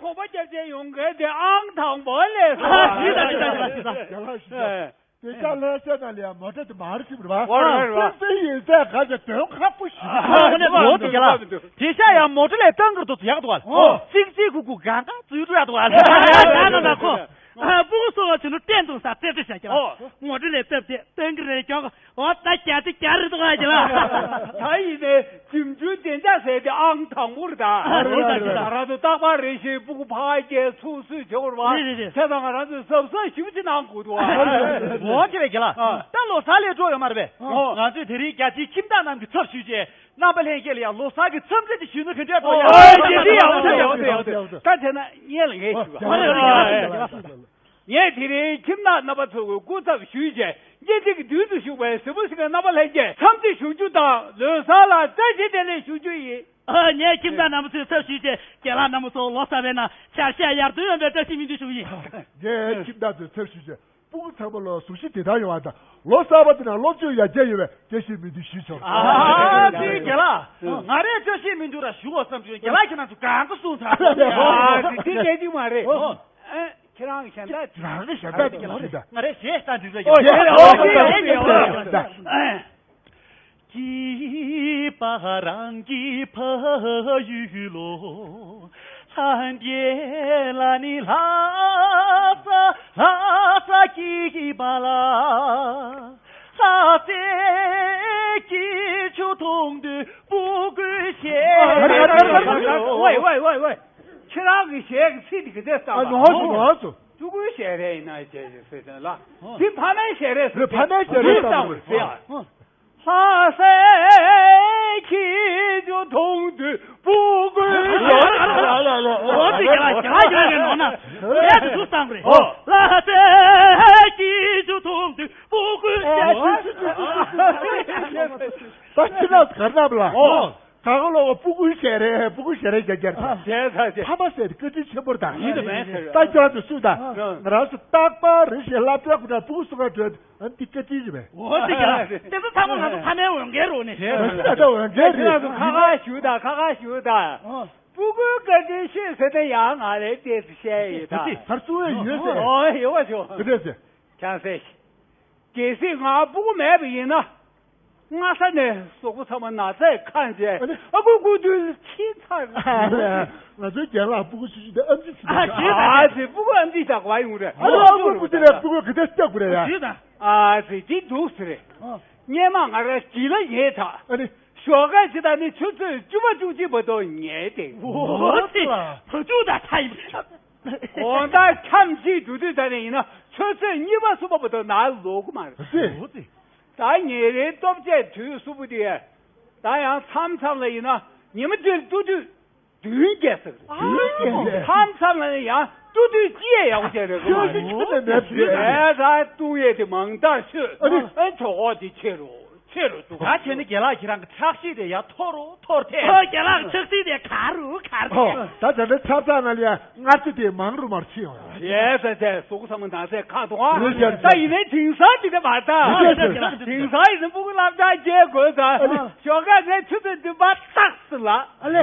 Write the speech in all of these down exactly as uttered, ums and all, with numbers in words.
ཁོག་པ་རྒྱབ་བྱས་ཡོང་མཁན་དེ་ཨང་དང་པོ་ལས་སོ། ཨ། ཞིག་ད་ཞིག་ད་ཞིག་ད་ཞིག་ད། དེ་ཤ་ལྷ་ཤ་ན་ལ་ཡང་མོ་ཊ་དེ་མར་ཁྱིམ་རེད་བ། ཨོ་རེད་རེད་བ། སེམས་སེམས་ཡིན་ཚད་ག་ཅིག་དོན་ཁག་པོ་ཞིག་ཨ་ནི་འོ་དེ་རྒྱ་ལ། དེ་ཤ་ཡང་མོ་ཊ་ལས་སྟོན་གི་འདུག་ཡག་འདུག་བ། ཨོ། གཅིག་གཅིག་ཁུག་ཁུག་གང་ག་ཙུའི་འགྲོ་ཡག་འདུག་བ། ན་ན་ན་ཁོ། ཨ། སྤུ་གུ་སོང་བ་ཆུ་ནུ་བསྟན་དུང་ས་རྩེ་རྩེ་བྱ་རྒྱ་ལ། ཨོ། མོ་ཊ་ལས་སྟབས་བདེ་སྟོན་གི་རེད་ཀྱང་། འོ་ད་རྒྱ་དེ་རྒྱ་རེད་འདུག་ཨ་རྒྱ་ལ། ད་ཡིན་ནའི་གྲིམ་ཆུང་བདེ་འཇགས་ཟེར་དེ་ཨང་དང་པོ་རེད་ད། ཨ་རེད་ད་རེད་ད། ང་རང་ཚོ་རྟག་པར་རེ་ཞིག་སྤུ་གུ་ཕར་སྐྱེལ་ཚུར་གསོས་བྱེད་དགོས་རེད་བ། རེད་རེད་རེད། བྱས་ཙང་ང་རང་ཚོས་གཟབ་གཟབ་ཞེ་པོ་ཅིག་གནང་དགོས་འདུག་ཨ། འོ་དེ་བས་རྒྱ་ལ། ཨ། ད་ལོ་གསར་ལས་འགྲོ་ཡོད་མ་རེད་པས། ཨོ། ང་ཚོས་དེ་རིང་རྒྱ་ཆེའི་ཁྱིམ་བདག་རྣམས་ཀྱི་ཚབ་ཞུས་རྗེས་རྣམ་པ་ལྷན་རྒྱས་ལ་ཡང་ལོ་གསར་གྱི་འཚམས་འདྲི་དེ་ཞུས་ན་ག་འདྲ་འདུག་ཡ། ཨོ་ཡ་ཡ་ཡ་ཡ་ཡ། ད་དེ་ན་ངས་ལ་ངས་ཞུ་བ། ཨོ་ཡ་ཡ་ཡ་ཡ། ངས་དེ་རིང་ཁྱིམ་བདག་རྣམ་པ་ཚོ་གི་སྐུ་ཚབ་ཞུས་རྗེས་སྙན་ཚིག་གི་མདུན་དུ་བཞུགས་པའི་གཟིགས་མོ་གཟིགས་མཁན་རྣམ་པ་ལྷན་རྒྱས་འཚམས་འདྲི་ཞུ་རྒྱུ་དང་ལོ་གསར་ལ་བཀྲ་ཤིས་བདེ་ལེགས་ཞུ་རྒྱུ་ཡིན། ཨ། ངས་ཁྱིམ་བདག་རྣམ་པ་ཚོའི་ཚབ་ཞུས་རྗེས་རྒན་ལགས་རྣམ་པ་ཚོ་ལོ་གསར་པའི་ནང་བྱ་བཞག་ཡར་ཐོན་ཡོང་བའི་བཀྲ་ཤིས་སྨོན་འདུན་ཞུ་གི་ཡིན། ངས་ཁྱིམ་བདག་ཚོའི་ཚབ་ཞུས་རྗེས་སྤུ་གུ་ཚང་མ་ལ་གཟུགས་གཞི་བདེ་ཐང་ཡོང་བ་དང་ལོ་གསར་པ་དེ་ནང་སློབ་སྦྱོང་ཡར་རྒྱས་ཡོང་བའི་བཀྲ་ཤིས་སྨོན་འདུན་ཞུས་ཆོག་ཨ་ཙི་རྒན་ལགས། ང་རས་བཀྲ་ཤིས་སྨོན་འདུན་ར་ཞུ་བ་བསམ་བྱུང་། རྒན་ལགས་ཁྱེད་རང་ཚོ་གང་ག་གསུངས་ཚར། ཨ་ཙི་དེ་གལ་ཆེན་མ་རེད། ཨ། ཁྱེད་རང་གི་གཞན་དག་རང་གི་གཞན་དག་དེ་ལ་ཞུ་ད། ང་རས་གཞས་ལྟ་འདུག་ཨོ་ཡ་ཨོ་ཡ་ཨོ་ཡ། སྐྱིད་པ་རང་གི་ཕ་ཡུལ་ལོ། ལྷ་འདྲེ་ལ་ནི་ལྷ་ས་ལྷ་ས་སྐྱིད་པ་ལ། ལྷ་སའི་སྐྱིད་ཆུ་འཐུང་དུས་སྤུ་གུའི་ཞལ། ཝེ་ཝེ་ཝེ་ཝེ། ཁྱེད་རང་གི་གཞས་ཀྱི་ཚིག་འདི་ག་ཚད་བཏང་ཨ་ནོར་སོང་ནོར་སོང་། སྤུ་གུའི་ཞལ་རས་ཡིན་ན་ཞེས་ཞེས་ཟེར་ལ། འདི་ཕ་མའི་ཞལ་རས་ཟེར། འདི་ཕ་མའི་ཞལ་རས་ཟེར། ལྷ་སའི་སྐྱིད་ཆུ་འཐུང་དུས་སྤུ་གུའི་ཞལ་རས། ཨོ་དེ་རྒྱ་ལ་རྒྱ་ལ་རྒྱ་ལ་ནོར་ན། ལས་དེ་ཚོ་བཏང་རེད། ལྷ་སའི་སྐྱིད་ཆུ་འཐུང་དུས་སྤུ་གུའི་ཞལ་རས། ད་ཁྱི་ནག་གར་ནག་ལ། ཨོ། གང་ལོག་སྤུ་གུའི་ཞལ་རས། སྤུ་གུའི་ཞལ་རས་རྒྱ་རྒྱར་ད། བྱས་ཙང་བྱས། ཕ་མ་ཟེར་དེ་བཀའ་དྲིན་ཆེན་པོར་ད། ཡིན་དུ་མེད་ཟེར། ད་ཁྱོད་ཚོ་སུ་ད། ང་རང་ཚོ་རྟག་པར་རེ་ཞིག་སློབ་གྲྭ་ཁུ་ཁྲ་སྤུ་གུ་སུ་ག་འགྲོ་ཨ་འདི་བཀའ་དྲིན་རེད་པས། འོ་དེ་ཀྱང་དེ་ཚོ་ཚང་མ་ང་ཚོ་ཕ་མའི་འོས་འགན་རེད་ནི། བྱས་ཙང་ད་འོས་འགན་རེད། ཁྱེད་རང་ཚོ་ཁ་ཁ་ཞུ་ད་ཁ་ཁ་ཞུ་ད། སྤུ་གུའི་བཀའ་དྲིན་ཤེས་ཟེར་ན་ཡང་ང་ལས་བལྟས་ཏེ་བཤད་ཡོད་ད། ཚར་གཙོ་བོ་ཡོད་ཟེར། ཨོ་ཡོད་པ་ཞུ། ག་འདྲས་ཟེར། ཁྱང་སེ། གལ་སྲིད་ང་སྤུ་གུ་མེད་པ་ཡིན་ན། སྔ་ས་ནས་གཟུགས་པོ་ཚང་མ་ན་ཚས་ཁེངས་བྱས་ཨ་ནི་ཨ་ཁུ་ཁུ་དུས་ཕྱིན་ཚར། ང་ཚོའི་རྒན་ལགས་སྤུ་གུ་ཆུང་ཆུང་དེ་ཨམ་ཆི་ཆུང་ཆུང་ཨ་ཙི་སྤུ་གུ་ཨམ་ཆི་བཞག་པ་ཡོང་རེད། ཨ་ནི་ཨ་ཁུ་ཁུ་དེ་ལ་སྤུ་གུ་ག་དེ་སྐྱབས་དགོས་རེད་ཡ། ཨ་ཙི་དེ་འདུག་ཟེར་རེད། སྔོན་མ་ང་རང་བྱིས་པ་ཡིན་ད། ཨ་ནི་ཞོགས་ཀས་ཇི་ལྟར་ནི་ཆུ་ཚོད་བཅུ་པ་བཅུ་གཅིག་བར་དུ་ཉལ་ཏེ། འོ་ཙི་བུ་ཆུང་ད་ཚ་ཡིན། དགོང་དག་འཁྱམས་ཤིང་འགྲོ་དུས་ད་ནི་ཡིན་ན་ཆུ་ཚོད་གཉིས་པ་གསུམ་པ་བར་དུ་ནང་ལོག་གི་མ་རེད། ཨ་ཙི། ད་ཉིན་རེའི་ལྟོ་ཆས་དུས་གསུམ་པོ་དེ། ད་ཡང་མཚམས་མཚམས་ལ་ཡིན་ན་ཉི་མ་བདུན་ཏུ་དུས་བདུན་བརྒྱད་ཟེར། བདུན་བརྒྱད་ཟེར། མཚམས་མཚམས་ལ་ཡང་ཏུ་དུས་གཅིག་ཡང་ཡག་པོ་བྱས་རེད། ཁྱོད་ཀྱི་ཆུ་ནས་མེད་པས། ཨེ་ད་ཏུ་ཡས་དེ་མང་དག་ཤོད། ཨ་ནི་ཨེ་གྲོད་ཁོག་དེ་ཆེ་རུ་ཆེ་རུ་འདུག་ད་བྱས་ན་རྒན་ལགས་ཁྱེད་རང་གི་ཁྲག་ཤེད་དེ་ཡར་མཐོ་རུ་མཐོར་ཐལ། ཨོ་རྒན་ལགས་ཁྲག་ཤེད་དེ་ག་རུ་ག་རུ། ཨོ་ད་ད་ལྟ་ཆབ་ཚང་ན་ལ་ཡ། ལྔ་བཅུ་དེ་མང་རུ་མར་ཕྱིན་ཡོང་། ཡས་ཟེར་ཚེ་གཟུགས་བཟང་མོ་ནང་ཚེ་ཁ་དོག་ཨ། ད་ཡིན་ནའི་དེང་སང་འདི་ག་མ་ད། དེང་སང་ཡིན་ན་སྤུ་གུ་སློབ་གྲྭ་སྐྱེལ་དགོས་ཙང་ཞོགས་ཀ་ངས་ཆུ་ཚོད་བདུན་པ་ཏག་ཙམ་ལ། ཨ་ལེ།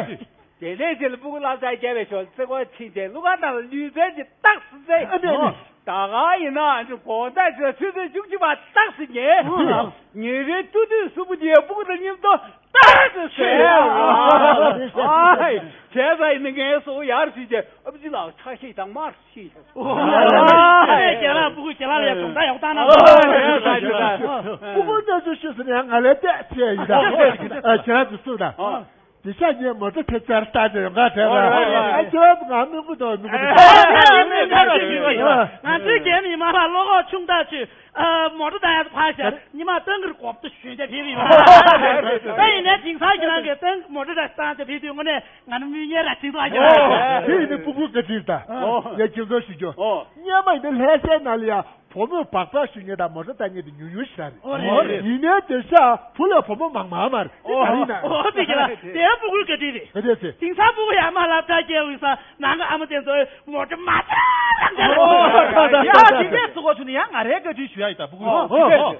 དེ་ནས་དེ་ལ་སྤུ་གུ་སློབ་གྲྭ་སྐྱེལ་བའི་ཞོགས་རྩེ་སྐོར་ཕྱིན་ཏེ་གླུ་གར་ནང་ལ་ལུས་རྩལ་གྱི་ཏག་ཙམ་རྩེ། ཨ་ལེ་ཨ་ལེ། ད་ག་ཡིན་ན་ཨ་ནི་དགོང་དག་ཆུ་ཚོད་བཅུ་གཅིག་པ་ཏག་ཙམ་ཉལ། ཉིན་རེའི་ཏུ་ཏུ་གསུམ་པོ་དེ་སྤུ་གུ་དང་མཉམ་དུ། ཏག་ཏག་ཟེར། ཨ་ཧའི། བྱས་ཙང་ཡིན་ན་ངའི་སྲོག་ཡར་ཕྱིན་ཏེ་ཨ་ཕྱི་ལ་ཆ་ཤས་དང་དམར་ཤས་ཤས། ཨ་ཧའི། རྒན་ལགས་སྤུ་གུ་རྒན་ལགས་ལ་ཡ་གོང་ད་ཡག་བཏང་ན། ཨ་ཧའི། སྤུ་གུ་གནས་ཚུལ་ཤེས་ཟིན་ཡང་ང་ལས་བལྟས་བྱས་ཡིན་ད། ཨ་ཁྱེད་རང་ཚོ་སུ་ད། དེ་ཤ་ཉེ་མོ་ཏོ་ཐེབས་ཆར་ལྟ་ཅེས་ཡོང་ག་དྲན་ཨོ་རེད་རེད། ཨ་ཁྱེད་རང་ཚོ་ང་མི་མགོ་དང་མི་མགོ་དང་། ང་ཚོའི་རྒན་མི་མང་ལ་བློ་ཁོག་ཆུང་དྲགས་ཆུ། ཨ། མོ་ཊ་བཏང་ཡག་ཕར་བཞག་ཉི་མ་ཏང་གིར་གོབ་ཏུ་ཞོན་བྱས་ཕེབས་ཡིན་པ། ད་ཡིན་ནའི་དེང་སང་ཁྱེད་རང་གིས་ཏང་མོ་ཊ་ར་བཏང་བྱས་ཕེབས་དུས་དངོས་གནས་ང་ནི་མོས་ཉེས་ར་བྱིན་སོང་ཨ་ཁྱེད་རང་། དེ་ཡིན་ནི་སྤུ་གུ་བཀའ་དྲིན་ད། ཨོ། ཡ་ཁྱེད་ཚོ་ཞུ་རྒྱུ། ཨོ། སྔོན་མ་ཡིན་ན་ལྷ་སའི་ནང་ལ་ཡ་བུ་མོས་སྦག་སྦག་ཞུ་མཁན་དང་མོ་ཊ་བཏང་མཁན་དེ་ཉུང་ཉུང་ཞིག་རེད། ཨོ་རེད། ཡིན་ནའི་དེང་སང་བུ་ལ་བུ་མོ་མང་མང་མ་རེད། དེ་ག་རེ་ཡིན་ན། ཨོ་དེ་ག་ལ་དེ་ཡང་སྤུ་གུའི་བཀའ་དྲིན་རེད། ག་དེ་ཚེ། དེང་སང་སྤུ་གུ་ཡར་མར་སློབ་གྲྭ་སྐྱེལ་ཡོང་ས་ནང་གི་ཨ་མ་དེ་ཚོས་མོ་ཊ་མ་ཆག་རང་ཆག་རེད། ཡ་དེ་གས་སུ་གོ་ཆུ་ནི་ཡང་ང་རའི་བཀའ་དྲིན་ཞུ་ཡ་ཡིན་ད་སྤུ་གུ། ཨོ་ཨོ་ཨོ།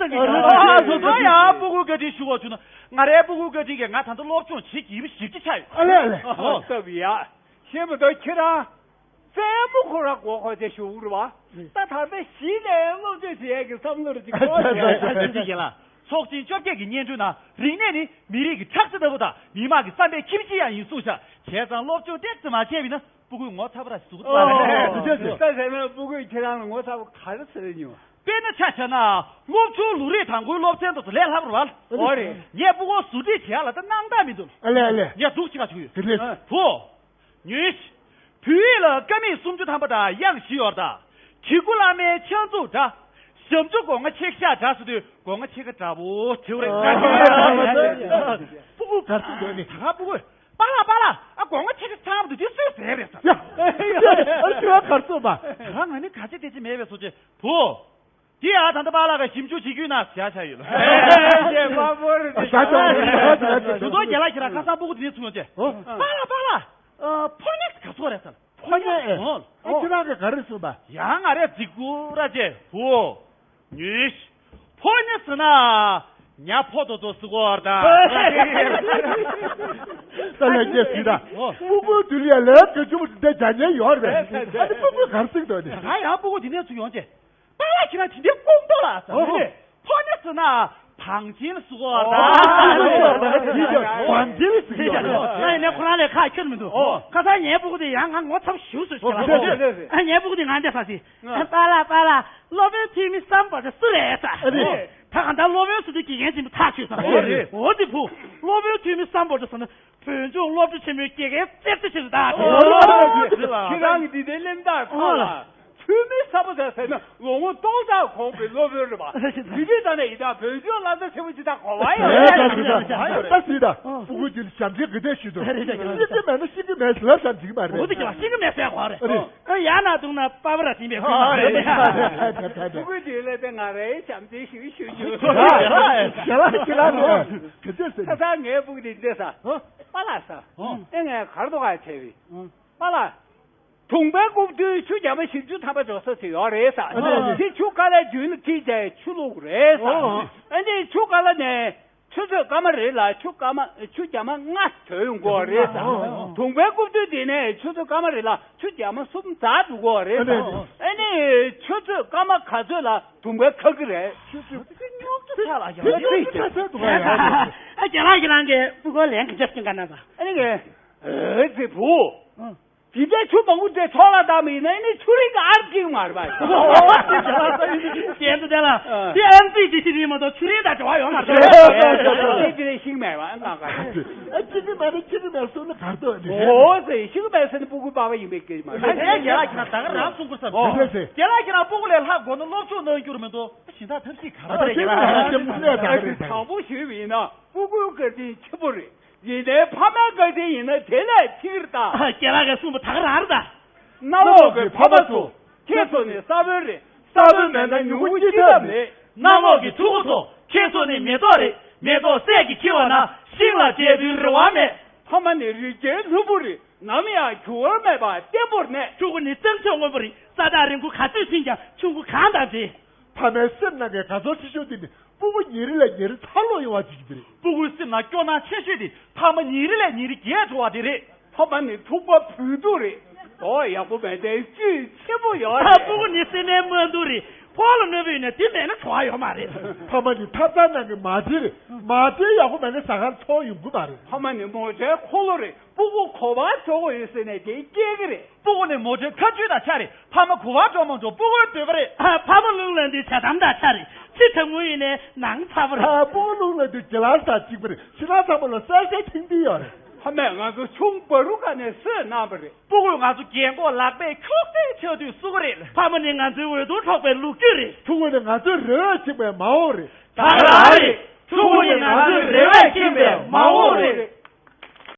ཚང་གི་ཨ་ཨ་ཨ་ད་ཡང་སྤུ་གུའི་བཀའ་དྲིན་ཞུ་བ་བྱུང་ན། ང་རའི་སྤུ་གུའི་བཀའ་དྲིན་གྱིས་ང་ད་ལྟ་སློབ་སྦྱོང་བྱེད་ཀྱི་ཡིན་པ་ཞིབ་ཅིག་ཆགས་ཡོད། ཨ་ལེ་ཨ་ལེ། ཨོ་སྟབས་ཡག་ཤེས་མི་འདུག་ཁྱེད་རང་རྩེད་མོ་ཁོ་ར་གོ་ཁོ་ཅེས་ཞུ་གི་རེད་བ། ད་ད་ལྟ་གཞི་ནས་སློབ་སྦྱོང་བྱེད་ཡས་ཀྱི་བསམ་བློ་རེ་ཅིག་གོ་ཡ། ཡ་ཡ་ཡ་ཡ། ཚོགས་ཆེན་བཅོ་བརྒྱད་ཀྱི་སྙན་སྒྲོན་ནང་རིག་གནས་ནི་མི་རིགས་ཀྱི་ཁྲག་རྩ་ལྟ་བུ་དང་མི་དམངས་ཀྱི་བསམ་པའི་ཁྱིམ་གཞིས་ཡང་ཡིན་གསུངས་ཤག་བྱས་ཙང་སློབ་སྦྱོང་ཏོག་ཙམ་མ་བྱས་པ་ཡིན་ན་སྤུ་གུས་ངོ་ཚ་པོ་ར་ཞིག་བཟོ་གི་འདུག་ཨོ། ད་བྱས་ན་སྤུ་གུས་ཁྱེད་རང་ལ་ངོ་ཚ་པོ་ག་རེ་ཟེར་མྱོང་། དཔེར་ན་ཆ་བཞག་ན་སློབ་ཆུང་ལོ་རེའི་དང་པོའི་སློབ་ཚན་དེ་ཚོ་ལས་སླ་པོ་རེད་བ། ཨོ་རེད། ངས་སྤུ་གུ་ཟུར་ཁྲིད་བྱེད་ཡག་ལ་ད་སྣང་དག་མི་འདུག་ཨ་ལེ་ཨ་ལེ། ངས་སྡུག་ཅིག་ག་བྱུང་ཡོད། དེ་ལས། བུ། ཉོན། བོད་ཡིག་ལ་ཀ་མད་སུམ་ཅུ་ཐམ་པ་འདྲ་དབྱངས་བཞི་ཡོད་རེད་ད། གི་གུ་བླ་མའི་ཕྱག་མཛུབ་འདྲ། ཞབས་ཀྱུ་སྒོ་ང་ཕྱེད་ཀ་ཤ་འདྲ་ཟེར་དུས་སྒོ་ང་ཕྱེད་ཀ་འདྲ་པོ་བྲིས་པ་རེད། སྤུ་གུ་ག་རེ་ཟེར་འདོད་ནི། ད་ག་སྤུ་གུས་པཱ་ལགས་པཱ་ལགས་ཨ་སྒོ་ང་ཕྱེད་ཀ་ཚང་བ་འདུག་དེ་སུས་བཟས་རེད་ཟེར། ཡ། ཨ་ཁྱོད་ག་རེ་ཟེར་བ། ད་ག་ང་ནི་ག་ཅི་དེ་ཅི་མེད་པའི་སོ་ཅེ་བུ། དེ་ཡང་ད་ལྟ་པཱ་ལགས་ཀྱིས་ཞིབ་འཇུག་བྱེད་རྒྱུའི་ནང་བཞག་བཞག་ཡོད་ལ། ཨེ་ཅེ་དཔའ་བོ་རེད། ད་ལྟ་རྒན་ལགས་ཁྱེད་རང་ཁ་སང་སྤུ་གུ་དེ་ནས་ཚུར་ཡོང་བྱས། ཨོ། པཱ་ལགས་པཱ་ལགས། ཨ་ཕོ་ཉ་ག་ཚོད་རེད་ཟེར། ཕོ་ཉ་ཨེ། ཨོ། ཨ་ཁྱེད་རང་གིས་ག་རེ་གསུངས་པ། ཡང་ང་རས་རྫིག་པོ་ར་བྱས་བུ། ཉོན། ཕོ་ཉ་ཟེར་ན། ཉ་ཕོ་དོ་དོ་ཟེར་གོ་བ་དང་། ད་ལས་ཀྱི་ཟིག་ད། ཨོ། སྤུ་གུ་དུ་ལ་ལས་ཀྱི་ཅུང་དེ་རྒྱ་ཉན་ཡོད་རེད། ཨ་ནི་སྤུ་གུ་ག་རེ་ཟེར་འདོད་ནི། ད་ཡང་སྤུ་གུ་དེ་ནས་ཚུར་ཡོང་བྱས། པཱ་ལགས་ཁྱེད་རང་དེ་འདྲའི་ལྐུགས་མདོག་ལ་ཟེར། ཨོ། ནི་ཕོ་ཉ་ཟེར་ན་བང་ཆེན་ཟེར་གོ་བ་དང་། བང་ཆེན་ཟེར་གོ་བ། ད་ཡིན་ནའི་ཁོ་རང་ལས་ཁག་ཁྱོན་མི་འདུག་ཨོ། ཁ་སང་ངའི་སྤུ་གུ་དེ་ཡང་ང་ངོ་ཚ་པོ་ཞེ་པོ་བཟོས་ཤག་ཨོ། ཨ་ངའི་སྤུ་གུ་དེ་ང་འདྲ་ཟེར་ཟིན། ཨ་པཱ་ལགས་པཱ་ལགས་སློབ་དཔོན་ཐོན་མི་སམ་བྷོ་ཊ་སུ་རེད་ཟེར། ཨ་རེད། ད་གང་ལྟར་སློབ་དཔོན་ཟེར་དུས་དགེ་རྒན་ཆེན་པོ་ཐག་ཆོད་ཟེར། ཨོ་རེད། འོ་དེ་བུ། སློབ་དཔོན་ཐོན་མི་སམ་བྷོ་ཊ་ཟེར་ན། བོད་ལྗོངས་སློབ་གྲྭ་ཆེན་མོའི་དགེ་རྒན་རྩེ་ལྕེ་ཆེ་ཆུང་དང་། ཨོ་ཁྱེད་རང་གི་འདི་ལྟའི་གླེང་སྟེགས་ཁག་ལ་ཆུ་མིག་ཟབ་པོ་ཟེར་ཟེར་ན་ལོ་ངོ་སྟོང་ཕྲག་གོང་གི་སློབ་དཔོན་རེད་པ། དེ་དུས་ད་ནས་ཡིན་ད་བོད་ལྗོངས་སློབ་གྲྭ་ཆེན་མོ་ཅིག་ད་གོ་བ་ཡོད་རེད། ད་སྲིད་ད། སྤུ་གུ་ཅིག་ལ་ཞབས་འདྲེན་གི་དེ་ཞུ་དོ། ཤེས་ཀྱི་མེད་ན་ཤེས་ཀྱི་མེད་ཟེར་ལབ་བསམ་གྱི་མ་རེད། འོ་དེ་ཀྱང་ཤེས་ཀྱི་མེད་ཟེར་གོ་རེད། ཨ་ཡ་ན་དུང་ན་པ་པ་ར་ཟིན་པའི་ཁུལ་མ་རེད། སྤུ་གུ་དེ་ལས་དེ་ང་རའི་བྱམས་བརྩེའི་ཞུ་ཞུ་ཞུ། ཞལ་ལག་ཁྱེད་རང་ནས་ག་ཚོད་ཟེར། ཁ་སང་ངའི་སྤུ་གུ་དེ་འདྲ་ཟེར། པཱ་ལགས་ཟེར། ཨེ་ངས་གར་དུ་ག་བྱས་པས། པཱ་ལགས། དུང་པའི་རྐུབ་སྟོད་ཆུ་རྒྱ་མ་བཞི་བཅུ་ཐམ་པ་འཇོག་ས་ཞིག་ཡོད་རེད་ཟེར། ཨ་ནི། དེ་ཆུ་ཁ་ལག་རྒྱུན་ལ་ཁྱེར་བྱས་ཆུ་བླུགས་རེད་ཟེར། ཨ་ནི་ཆུ་ཁ་ལག་ནས་ཆུ་ཚོད་སྐར་མ་རེ་ལ་ཆུ་སྐར་མ་ཆུ་རྒྱ་མ་ལྔ་ཐོན་ཡོང་གི་རེད་ཟེར། དུང་པའི་རྐུབ་སྟོད་དེ་ནས་ཆུ་ཚོད་སྐར་མ་རེ་ལ་ཆུ་རྒྱ་མ་གསུམ་འཛག་འགྲོ་གི་རེད་ཟེར། ཨ་ནི་ཆུ་ཚོད་སྐར་མ་ག་ཚོད་ལ་དུང་པའི་ཁ་གི་རེད། ཆུ་ཚོད་ཉུང་ཙམ་ཆགས་ལ་ཡང་ཨ་རྒན་ལགས་ཁྱེད་རང་གི་སྤུ་གུ་ལན་ག་འདྲ་ཞིག་ག་ན་ཟེར། ཨ་ནི་ངས་ཨེ་ཙི་བུ། དེ་འདྲའི་ཆུ་མང་པོ་འདྲ་ཚོགས་ལ་བཏང་མི་ཡིན་ན་ནི་ཆུ་རིན་གྱི་ཨར་སྐྱིད་མ་རེད་པ། ཨོ་དེ་ལ་དེ་ཨན་པི་ཏི་ཤི་རིན་མ་གཏོགས་ཆུ་རིན་དང་འབྲེལ་བ་ཡོད་མ་རེད། དེ་དེ་ཤིང་མེད་པ་ཨ་ང་ག་ཨ་ཅི་གི་མེད་ན་ཅི་གི་མེད་སོང་ན་གར་དོ་ཨ་ནི། ཨོ་ཟེ་ཤིང་མེད་ཟེར་ན་སྤུ་གུ་པ་པ་ཡིན་པའི་སྐད་མ་རེད། ཨ་ནི་རྒན་ལགས་ཁྱེད་རང་ད་ག་རང་གསུང་དགོས་བསམ། ཨོ་རྒན་ལགས་ཁྱེད་རང་སྤུ་གུ་ལས་ལྷག་དགོས་ན་སློབ་སྦྱོང་གནང་རྒྱུར་མི་འདུག་གཞན་དག་ཐབས་ཤེས་ག་རེ་རེད། ཨ་ཅི་གི་མེད་ན་ཅི་མ་ལས་ད་ག་རེད། དྲང་པོ་ཞུས་པ་ཡིན་ན་སྤུ་གུའི་བཀའ་དྲིན་ཆེན་པོ་རེད། ཡིན་ནའི་ཕ་མའི་བཀའ་དྲིན་ཡིན་ན་དེ་ལས་ཆེ་གི་རེད་ད། རྒན་ལགས་ཀྱིས་གསུངས་པ་ད་ག་རང་རེད་ད། གནམ་འོག་གི་ཕ་མ་ཚོ། ཁྱེད་ཚོ་ནི་ས་བོན་རེད། ས་བོན་མེད་ན་མྱུ་གུ་སྐྱེ་ཐབས་མེད། གནམ་འོག་གི་ཕྲུ་གུ་ཚོ། ཁྱེད་ཚོ་ནི་མེ་ཏོག་རེད། མེ་ཏོག་སད་ཀྱིས་འཁྱིལ་བ་ན། ཤིང་ལ་མཇལ་དུས་རེ་བ་མེད། ཕ་མ་ནི་རི་རྒྱལ་ལྷུན་པོ་རེད། ནམ་ཡང་འགྱུར་བ་མེད་པ་བརྟན་པོར་གནས། ཕྲུ་གུ་ནི་གཙང་ཆུ་སྔོན་པོ་རེད། ས་ཐག་རིང་པོ་ག་ཚོད་ཕྱིན་ཀྱང་ཆུ་མགོ་གངས་དང་འདྲེས། ཕ་མའི་སེམས་ནང་གི་དགའ་ཚོར་ཆེ་ཤོས་དེ་ནི་སྤུ་གུ་ཉིན་རེ་ལས་ཉིན་རེ་འཚར་ལོངས་ཡོང་བ་ཅིག་རེད། སྤུ་གུའི་སེམས་ནང་སྐྱོ་སྣང་ཆེ་ཤོས་དེ་ཕ་མ་ཉིན་རེ་ལས་ཉིན་རེ་རྒས་འགྲོ་བ་དེ་རེད། ཕ་མ་ནི་ཐུག་པ་བུ་སྡུག་རེད། མདོག་ཡག་པོ་མེད་དེ་བཅུད་ཆེན་པོ་ཡོད་རེད། སྤུ་གུ་ནི་སེམས་ནང་མ་སྡུག་རེད། ཕོ་ལ་གནོད་པ་ཡོད་ན་དེ་མེད་ན་བྱ་བ་ཡོད་མ་རེད། ཕ་མ་ནི་ཐབ་ཚང་ནང་གི་མ་ཊའི་རེད། མ་ཊའི་ཡག་པོ་མེད་ན་ཟ་ཁང་ཚོགས་ཡོང་གི་མ་རེད། ཕ་མ་ནི་མོ་ཊའི་འཁོར་ལོ་རེད། སྤུ་གུ་ག་པར་འགྲོ་དགོས་ཡོད་ཟེར་ནས་དེ་སྐྱེལ་གི་རེད། སྤུ་གུ་ནི་མོ་ཊའི་ཁ་ཆུ་དང་ཆ་རེད། ཕ་མ་ག་པར་འགྲོ་མ་འགྲོ་སྤུ་གུའི་འདོད་པ་རེད། ཕ་མ་རླུང་ལངས་དུས་ཇ་དམ་དང་ཆ་རེད། ཚེ་གང་པོ་ཡིན་ནའི་ནང་ཚ་པོ་རེད། ཕ་སྤུ་གུ་རླུང་ལངས་དུས་གྱི་ལ་ས་གཅིག་པ་རེད། ཕྱི་ནང་ཚང་མ་ལ་གསལ་གསལ་ཐིང་ཐིང་ཡོད་རེད། ཕ་མས་ང་ཚོ་ཆུང་བ་རུ་ཁ་ནས་གསོས་གནང་བ་རེད། སྤུ་གུས་ང་ཚོ་རྒན་གོག་ལག་པས་འཁྱོག་རྩེད་ཆགས་དུས་བསུ་གི་རེད། ཕ་མ་ནི་ང་ཚོའི་འོད་སྟོང་འཕྲོག་པའི་ལོ་རྒྱུས་རེད། ཕྲུ་གུ་ནི་ང་ཚོའི་རེ་བས་ཁེངས་པའི་མ་འོངས་རེད། ད་ག་རང་རེད། ཕྲུ་གུ་ནི་ང་ཚོའི་རེ་བས་ཁེངས་པའི་མ་འོངས་རེད།